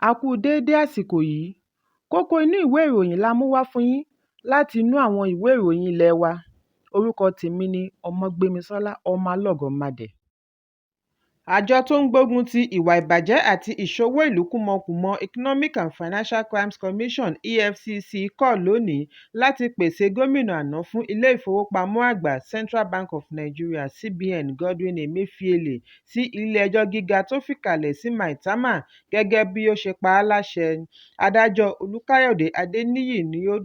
A kú u déédé àsìkò yìí. Kókó inú ìwé ìròyìn la mú wá fún yín láti inú àwọn ìwé ìròyìn ilé wa. Orúkọ tèmi ni Ọmọgbémisọ́lá Ọmọlọ́gọ̀mádẹ. Àjọ tó ń gbógun ti ìwà ìbàjẹ́ àti ìṣowó ìlú kúmọkùmọ, Economic and Financial Crimes Commission (EFCC) kọ̀ lónìí láti pèsè gómìnà àná fún Ilé Ìfowópamọ́ Àgbà, Central Bank of Nigeria (CBN), Godwin Emefiele, sí ilé ẹjọ́ gíga tó fìkàlẹ̀ sí Maitama gẹ́gẹ́ bí ó ṣe pa á láṣẹ. Adájọ́ Olúkáyọ̀dé Adéníyì ni ó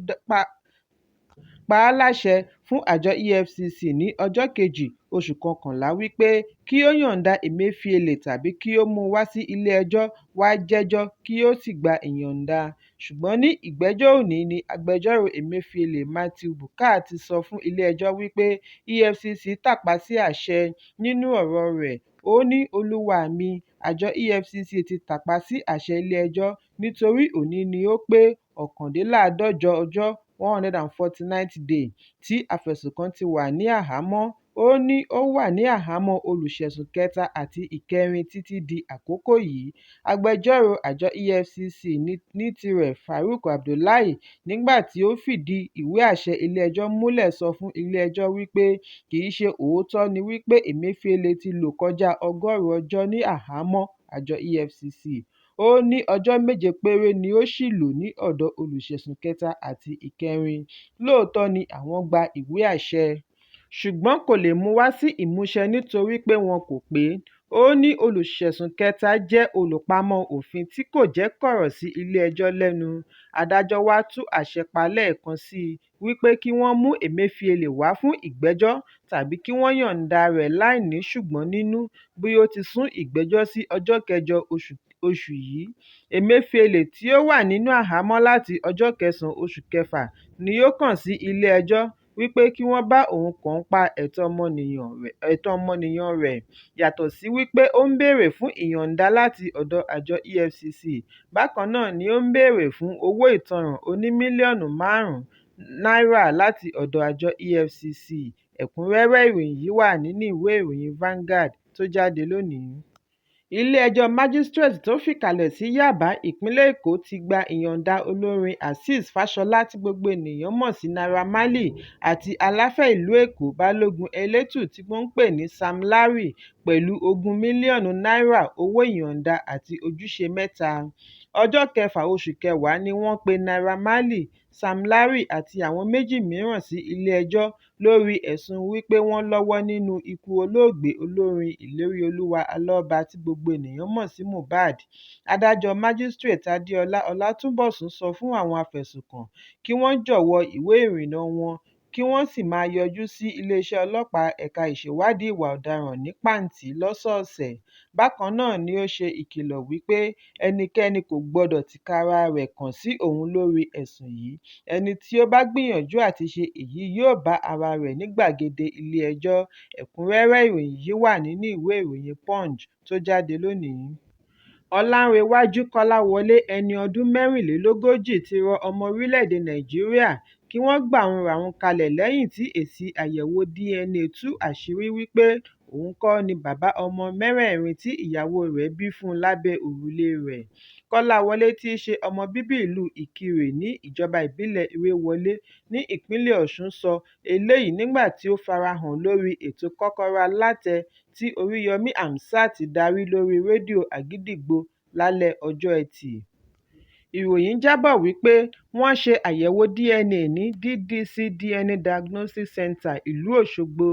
pa á láṣẹ fún àjọ EFCC ní ọjọ́ 2 oṣù kọkànlá wípé kí ó yọ̀ǹda Emefiele tàbí kí ó mú wá sí ilé ẹjọ́ wá jẹ́jọ́ kí ó sì gba ìyọ̀ǹda. Ṣùgbọ́n ní ìgbẹ́jọ́ òní ni agbẹjọ́rò Emefiele, Matthew Bukar, ti sọ fún ilé ẹjọ́ wípé EFCC tàpá sí àṣẹ. Nínú ọ̀rọ̀ rẹ̀, ó ní "Olúwa mi, àjọ EFCC ti tàpá sí àṣẹ ilé ẹjọ́ nítorí òní ni ó pé 149 ọjọ́ 149th day tí afẹ̀sùnkàn ti wà ní àhámọ́." Ó ní ó wà ní àhámọ́ olùṣẹ̀sùn kẹta àti ìkẹrin títí di àkókò yìí. Agbẹjọ́rò àjọ EFCC ní tirẹ̀, Farouk Abdullahi, nígbà tí ó fìdí ìwé àṣẹ ilé ẹjọ́ múlẹ̀ sọ fún ilé ẹjọ́ wípé kì í ṣe òótọ́ ni wípé Emefiele ti lò kọjá 100 ọjọ́ ní àhámọ́ àjọ EFCC. Ó ní ọjọ́ méje péré ni ó ṣì lò ní ọ̀dọ̀ olùṣẹ̀sùn kẹta àti ìkẹrin. Lóòótọ́ ni àwọn gba ìwé àṣẹ, ṣùgbọ́n kò lè mú wá sí ìmúṣẹ nítorí pé wọn kò pé. Ó ní olùṣẹ̀sùn kẹta jẹ́ olùpamọ́ òfin tí kò jẹ́ kọ̀rọ̀ sí ilé ẹjọ́ lẹ́nu. Adájọ́ wá tún àṣẹ pa lẹ́ẹ̀kan sí i wípé kí wọ́n mú Emefiele wá fún ìgbẹ́jọ́ tàbí kí wọ́n yọ̀ǹda rẹ̀ láì ní ṣùgbọ́n nínú bí ó ti sún ìgbẹ́jọ́ sí ọjọ́ kẹjọ oṣù yìí. Emefiele tí ó wà nínú àhámọ́ láti ọjọ́ 9 oṣù kẹfà ni ó kàn sí ilé ẹjọ́ wípé kí wọ́n bá òun kànńpá ẹ̀tọ́ ọmọnìyàn rẹ̀, yàtọ̀ sí wípé ó ń béèrè fún ìyọ̀ǹda láti ọ̀dọ̀ àjọ EFCC. Bákan náà ni ó ń béèrè fún owó ìtanràn oní mílíọ̀nù 5 náírà láti ọ̀dọ̀ àjọ EFCC. Ẹ̀kúnrẹ́rẹ́ ìròyìn yìí wà nínú ìwé ìròyìn Vanguard tó jáde lónìí. Ilé ẹjọ́ Májísíréètì tó fìkàlẹ̀ sí Yábà, ìpínlẹ̀ Èkó ti gba ìyọ̀ǹda olórin Azeez Fáṣọlá tí gbogbo ènìyàn mọ̀ sí Naira Marley àti aláfẹ́ ìlú Èkó, Balógun Elétù tí wọ́n ń pè ní Sam Larry pẹ̀lú 20 mílíọ̀nù náírà owó ìyọ̀ǹda àti ojúṣe mẹ́ta. Ọjọ́ 6 oṣù kẹwàá ni wọ́n pe Naira Marley, Sam Larry àti àwọn méjì mìíràn sí ilé ẹjọ́ lórí ẹ̀sùn wípé wọ́n lọ́wọ́ nínú ikú olóògbé olórin Ìléríolúwà Alọ́ba tí gbogbo ènìyàn mọ̀ sí Mohbad. Adájọ́ Májísíréètì Adéọlá Ọlátúnbọ̀sún sọ fún àwọn afẹ̀sùnkàn kí wọ́n jọ̀wọ́ ìwé ìrìnnà wọn kí wọ́n sì máa yọjú sí iléeṣẹ́ ọlọ́pàá ẹ̀ka ìṣèwádìí ìwà ọ̀daràn ní Pàǹtí lọ́sọ̀ọ̀sẹ̀. Bákan náà ni ó ṣe ìkìlọ̀ wípé ẹnikẹ́ni kò gbọdọ̀ tìkára rẹ̀ kàn sí òun lórí ẹ̀sùn yìí, ẹni tí ó bá gbìyànjú àti ṣe èyí yóò bá ara rẹ̀ ní gbàgede ilé ẹjọ́. Ẹ̀kúnrẹ́rẹ́ ìròyìn yìí wà nínú ìwé ìròyìn Punch tó jáde lónìí. Ọlánrewájú Kọ́láwọlé, ẹni ọdún 44, ti rọ ọmọ orílẹ̀-èdè Nàìjíríà kí wọ́n gbà òun ràun kalẹ̀ lẹ́yìn tí èsì àyẹ̀wò DNA tú àṣírí wípé òun kọ́ ni bàbá ọmọ mẹ́rẹ̀ẹ̀rin tí ìyàwó rẹ̀ bí fún un lábẹ́ òrùlé rẹ̀. Kọ́láwọlé tí í ṣe ọmọ bíbí ìlú Ìkirè ní ìjọba ìbílẹ̀ Ìrèwọlé ní ìpínlẹ̀ Ọ̀ṣun sọ eléyìí nígbà tí ó farahàn lórí ètò Kọ́kọ́rọ́ Alátẹ tí Oríyọmí Hamzat darí lórí Rédíò Àgídìgbo lálẹ́ ọjọ́ Ẹtì. Ìròyìn jábọ̀ wípé wọ́n ṣe àyẹ̀wò DNA ní DDC DNA Diagnostic Centre, ìlú Òṣogbo.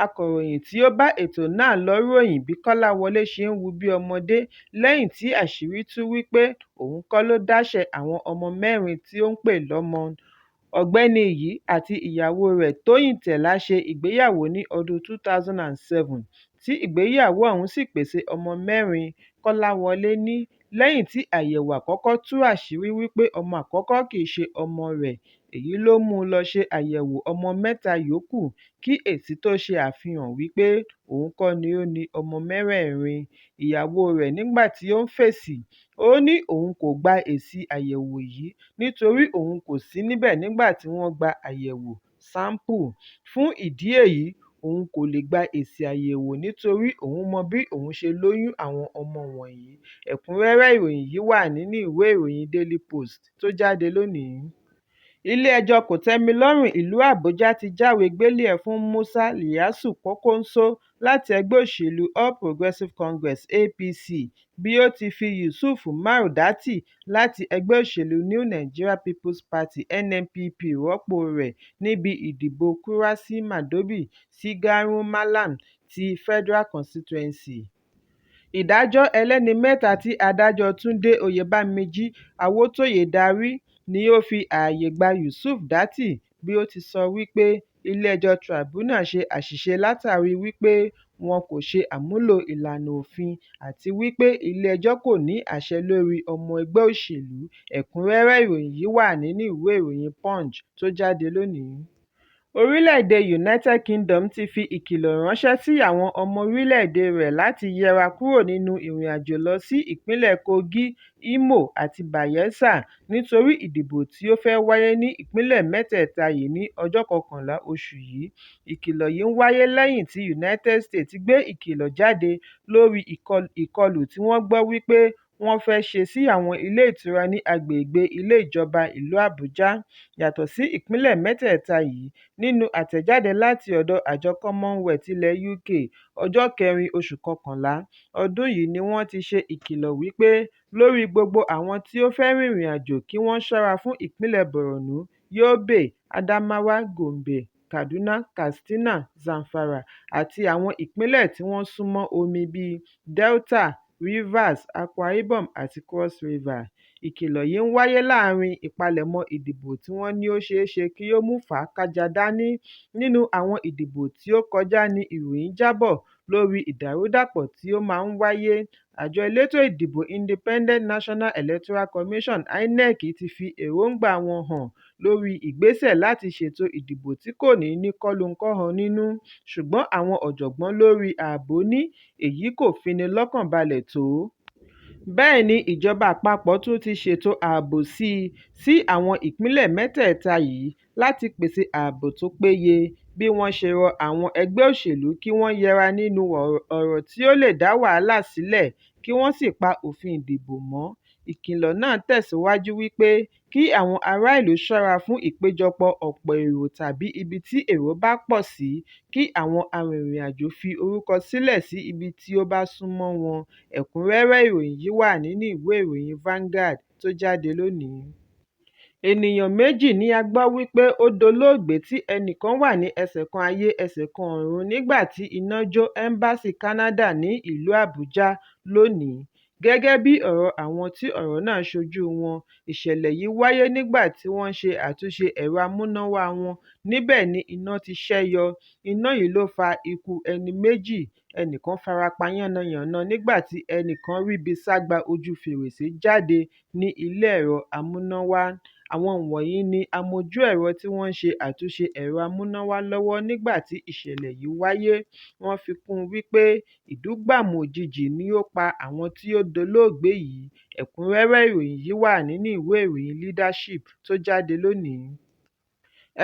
Akọ̀ròyìn tí ó bá ètò náà lọ ròyìn bí Kọ́láwọlé ṣe ń hu bí ọmọdé lẹ́yìn tí àṣírí tú wípé òun kọ́ ló dáṣẹ́ àwọn ọmọ mẹ́rin tí ó ń pè lọ́mọ. Ọ̀gbẹ́ni yìí àti ìyàwó rẹ̀ Tóyìn Tẹ̀lá ṣe ìgbéyàwó ní ọdún 2007 tí ìgbéyàwó ọ̀hún sì pèsè ọmọ mẹ́rin. Kọ́láwọlé ní lẹ́yìn tí àyẹ̀wò àkọ́kọ́ tú àṣírí wípé ọmọ àkọ́kọ́ kì í ṣe ọmọ rẹ̀, èyí ló mú un lọ ṣe àyẹ̀wò ọmọ mẹ́ta yòókù kí èsì tó ṣe àfihàn wípé òun kọ́ ni ó ní ọmọ mẹ́rẹ̀ẹ̀rin. Ìyàwó rẹ̀ nígbà tí ó ń fèsì, ó ní òun kò gba èsì àyẹ̀wò yìí nítorí òun kò sí níbẹ̀ nígbà tí wọ́n gba àyẹ̀wò sáńpù. Fún ìdí èyí, òun òun kò lè gba èsì àyẹ̀wò nítorí òun mọ bí òun ṣe lóyún àwọn ọmọ wọ̀nyí. Ẹ̀kúnrẹ́rẹ́ ìròyìn yìí wà nínú ìwé ìròyìn Daily Post tó jáde lónìí. Ilé-ẹjọ́ Kòtẹ́milọ́rùn ìlú Àbújá ti jáwèé gbélé-ẹ̀ fún Musa Ilyasu Kwankwaso láti ẹgbẹ́ òṣèlú All Progressive Congress (APC) bí ó ti fi Yusuf Umar Datti láti ẹgbẹ́ òṣèlú New Nigeria Peoples Party (NNPP) rọ́pòo rẹ̀ níbi ìdìbò Kurashe Madobi sí Garun Mallam ti Federal Constituency. Ìdájọ́ ẹlẹ́ni mẹ́ta tí adájọ́ Túndé Oyèbámijí Àwótòyé darí ni ó fi ààyè gba Yusuf Datti bí ó ti sọ wípé ilé ẹjọ́ Tribunal ṣe àṣìṣe látàríi wípé wọn kò ṣe àmúlò ìlànà òfin àti wípé ilé ẹjọ́ kò ní àṣẹ lórí ọmọ ẹgbẹ́ òṣèlú. Ẹ̀kúnrẹ́rẹ́ ìròyìn yìí wà nínú ìwé ìròyìn Punch tó jáde lónìí. Orílẹ̀-èdè United Kingdom ti fi ìkìlọ̀ ránṣẹ́ sí àwọn ọmọ orílẹ̀-èdè rẹ̀ láti yẹra kúrò nínú ìrìnàjò lọ sí ìpínlẹ̀ Kogi, Imo àti Bayelsa nítorí ìdìbò tí ó fẹ́ wáyé ní ìpínlẹ̀ mẹ́tẹ̀ẹ̀ta yìí ní ọjọ́ 11 oṣù yìí. Ìkìlọ̀ yìí ń wáyé lẹ́yìn tí United States gbé ìkìlọ̀ jáde lórí ìkọlù tí wọ́n gbọ́ wípé wọ́n fẹ́ ṣe sí àwọn ilé ìtura ní agbègbè ilé ìjọba ìlú Àbújá. Yàtọ̀ sí ìpínlẹ̀ mẹ́tẹ̀ẹ̀ta yìí, nínú àtẹ̀jáde láti ọ̀dọ̀ àjọ Commonwealth ilẹ̀ UK, ọjọ́ 4 oṣù kọkànlá ọdún yìí ni wọ́n ti ṣe ìkìlọ̀ wípé lórí gbogbo àwọn tí ó fẹ́ rìnrìn àjò kí wọ́n ṣọ́ra fún ìpínlẹ̀ Borno, Yobe, Adamawa, Gombe, Kaduna, Katsina, Zamfara àti àwọn ìpínlẹ̀ tí wọ́n sún mọ́ omi bíi Delta, Rivers, Akwa Ibom àti Cross River. Ìkìlọ̀ yìí ń wáyé láàárín ìpalẹ̀mọ́ ìdìbò tí wọ́n ní ó ṣeé ṣe kí ó mú fàákájàa dání. Nínú àwọn ìdìbò tí ó kọjá ní ìròyìn jábọ̀ lórí ìdàrúdàpọ̀ tí ó máa ń wáyé. Àjọ elétò ìdìbò Independent National Electoral Commission (INEC) ti fi èròńgbà wọn hàn lórí ìgbésẹ̀ láti ṣètò ìdìbò tí kò ní ní kọ́núnkọ́họ nínú, ṣùgbọ́n àwọn ọ̀jọ̀gbọ́n lórí ààbò ní èyí kò fini lọ́kàn balẹ̀ tó. Bẹ́ẹ̀ ni ìjọba àpapọ̀ tún ti ṣètò ààbò síi sí àwọn ìpínlẹ̀ mẹ́tẹ̀ẹ̀ta yìí láti pèsè ààbò tó péye, bí wọ́n ṣe rọ àwọn ẹgbẹ́ òṣèlú kí wọ́n yẹra nínú ọ̀rọ̀ tí ó lè dá wàhálà sílẹ̀ kí wọ́n sì pa òfin ìdìbò mọ́. Ìkìlọ̀ náà tẹ̀síwájú wípé kí àwọn ará ìlú ṣọ́ra fún ìpéjọpọ̀ ọ̀pọ̀ èrò tàbí ibi tí èrò bá pọ̀ sí, kí àwọn arìnrìn-àjò fi orúkọ sílẹ̀ sí ibi tí ó bá sún mọ́ wọn. Ẹ̀kúnrẹ́rẹ́ ìròyìn yìí wà nínú ìwé ìròyìn Vanguard tó jáde lónìí. Ènìyàn méjì ni a gbọ́ wípé ó dolóògbé tí ẹnìkan wà ní ẹsẹ̀ kan ayé ẹsẹ̀ kan ọ̀run nígbà tí iná jó Ẹ́mbásì Canada ní ìlú Àbújá lónìí. Gẹ́gẹ́ bí ọ̀rọ̀ àwọn tí ọ̀rọ̀ náà ṣojú wọn, ìṣẹ̀lẹ̀ yìí wáyé nígbà tí wọ́n ń ṣe àtúnṣe ẹ̀rọ amúnáwá wọn níbẹ̀ ni iná ti ṣẹ́ yọ. Iná yìí ló fa ikú ẹni méjì, ẹnìkan fara pa yánnayànna nígbà tí ẹnìkan ríbi sá gba ojú fèrèsé jáde ní ilé ẹ̀rọ amúnáwá. Àwọn wọ̀nyí ni amójú-ẹ̀rọ tí wọ́n ń ṣe àtúnṣe ẹ̀rọ amúnáwá lọ́wọ́ nígbà tí ìṣẹ̀lẹ̀ yìí wáyé. Wọ́n fi kún un wípé ìdúgbàmù òjijì ni ó pa àwọn tí ó dolóògbé yìí. Ẹ̀kúnrẹ́rẹ́ ìròyìn yìí wà nínú ìwé ìròyìn Leadership tó jáde lónìí.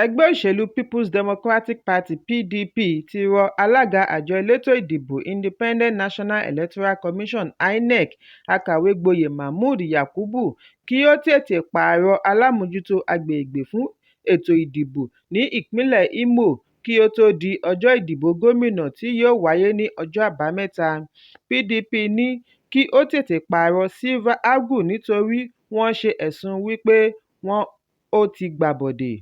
Ẹgbẹ́ òṣèlú Peoples Democratic Party (PDP) ti rọ alága àjọ elétò ìdìbò Independent National Electoral Commission (INEC), Akàwé-gboyè Mahmood Yakubu, kí ó tètè pààrọ̀ alámòjútó agbègbè fún ètò ìdìbò ní ìpínlẹ̀ Imo kí ó tó di ọjọ́ ìdìbò gómìnà tí yóò wáyé ní ọjọ́ Àbámẹ́ta. PDP ní kí ó tètè pààrọ̀ Sylva Agu nítorí wọ́n ṣe ẹ̀sùn wípé ó ti gbàbọ̀dè.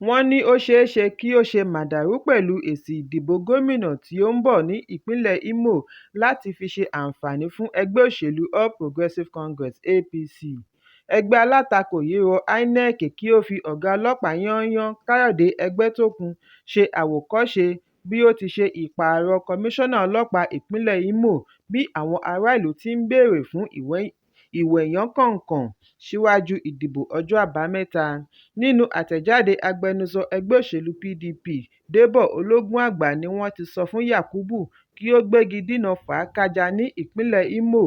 Wọ́n ní ó ṣeéṣe kí ó ṣe màdàrú pẹ̀lú èsì ìdìbò gómìnà tí ó ń bọ̀ ní ìpínlẹ̀ Imo láti fi ṣe àǹfààní fún ẹgbẹ́ òṣèlú All Progressive Congress (APC). Ẹgbẹ́ alátakò yìí rọ INEC kí ó fi ọ̀gá ọlọ́pàá yányán Káyọ̀dé Ẹgbẹ́tókun ṣe àwòkọ́ṣe bí ó ti ṣe ìpààrọ̀ Kọmíṣánná Ọlọ́pàá ìpínlẹ̀ Imo bí àwọn ará ìlú ti ń béèrè fún ìwẹ̀yánkànkàn síwájú ìdìbò ọjọ́ Àbámẹ́ta. Nínú àtẹ̀jáde agbẹnusọ ẹgbẹ́ òṣèlú PDP, Débọ̀ Ológúnàgbà ní wọ́n ti sọ fún Yakubu kí ó gbégi dínà fàákájàa ní ìpínlẹ̀ Imo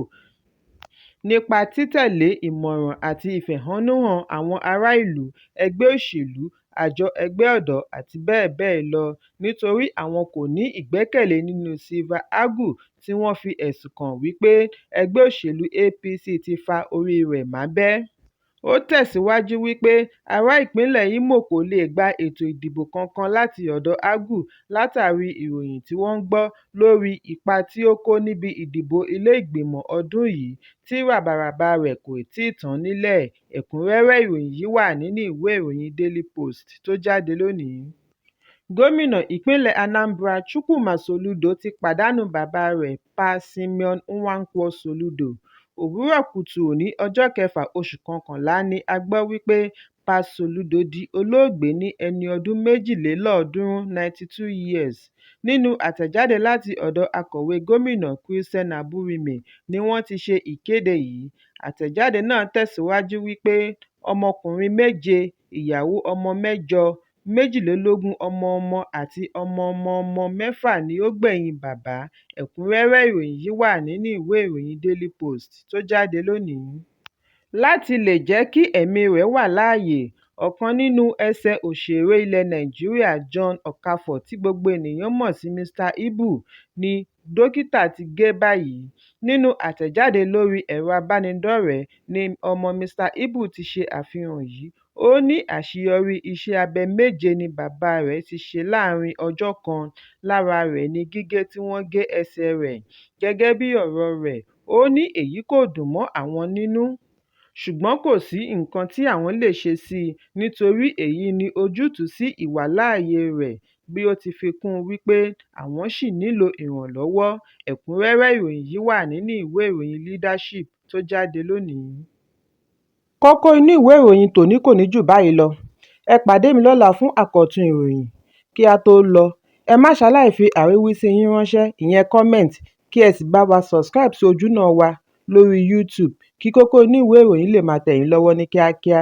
nípa títẹ̀lé ìmọ̀ràn àti ìfẹ̀hónúhàn àwọn ará ìlú, ẹgbẹ́ òṣèlú àjọ ẹgbẹ́ ọ̀dọ́ àti bẹ́ẹ̀ bẹ́ẹ̀ lọ nítorí àwọn kò ní ìgbẹ́kẹ̀lé nínú Sylva Agu tí wọ́n fi ẹ̀sùn kàn wípé ẹgbẹ́ òṣèlú APC ti fa orí rẹ̀ mábẹ́. Ó tẹ̀síwájú wípé ará ìpínlẹ̀ Imo kò lè gba ètò ìdìbò kankan láti ọ̀dọ̀ Agu látàrí ìròyìn tí wọ́n gbọ́ lórí ipa tí ó kó níbi ìdìbò ilé ìgbìmọ̀ ọdún yìí tí ràbàràba rẹ̀ kò tíì tán nílẹ̀. Ẹ̀kúnrẹ́rẹ́ ìròyìn yìí wà nínú ìwé ìròyìn Daily Post tó jáde lónìí. Gómìnà ìpínlẹ̀ Anambra Chukwuma Soludo ti pàdánù bàbá rẹ̀ Pa Simeon Nwankwo Soludo. Òwúrọ̀ kùtù òní ọjọ́ kẹfà oṣù kọkànlá ni a gbọ́ wípé Pa Soludo di olóògbé ní ẹni ọdún 302 92 years. Nínú àtẹ̀jáde láti ọ̀dọ̀ akọ̀wé gómìnà Christian Aburime ni wọ́n ti ṣe ìkéde yìí. Àtẹ̀jáde náà tẹ̀síwájú wípé ọmọkùnrin méje, ìyàwó, ọmọ mẹ́jọ, 22 ọmọ-ọmọ àti ọmọ-ọmọ-ọmọ mẹ́fà ni ó gbẹ̀yìn bàbá. Ẹ̀kúnrẹ́rẹ́ ìròyìn yìí wà nínú ìwé ìròyìn Daily Post tó jáde lónìí. Láti lè jẹ́ kí ẹ̀mí rẹ̀ wà láàyè, ọ̀kan nínú ẹsẹ̀ òṣèré ilẹ̀ Nàìjíríà John Okafor tí gbogbo ènìyàn mọ̀ sí Mr Ibu ní dókítà ti gé báyìí. Nínú àtẹ̀jáde lórí ẹ̀rọ ìbánidọ́rẹ̀ẹ́ ní ọmọ Mr Ibu ti ṣe àfihàn yìí. Ó ní àṣeyọrí iṣẹ́ abẹ méje ni bàbá rẹ̀ ti ṣe láàárín ọjọ́ kan, lára rẹ̀ ní gígé tí wọ́n gé ẹsẹ̀ rẹ̀. Gẹ́gẹ́ bí ọ̀rọ̀ rẹ̀, ó ní èyí kò dùn mọ́ àwọn nínú, ṣùgbọ́n kò sí nǹkan tí àwọn lè ṣe síi nítorí èyí ni ojútùú sí ìwàláàyè rẹ̀ bí ó ti fi kún un wípé àwọn ṣì nílò ìrànlọ́wọ́. Ẹ̀kúnrẹ́rẹ́ ìròyìn yìí wà nínú ìwé ìròyìn Leadership tó jáde lónìí. Kókó inú ìwé ìròyìn tòní kò ní jù báyìí lọ. Ẹ pàdé mi lọ́la fún àkọ́tún ìròyìn. Kí á tó lọ, ẹ má ṣaláì fi àríwísí yín ránṣẹ́ ìyẹn comment kí ẹ sì bá wa subscribe sí ojúnà wa lórí YouTube kí kókó inú ìwé ìròyìn lè máa tẹ̀ yín lọ́wọ́ ní kíákíá.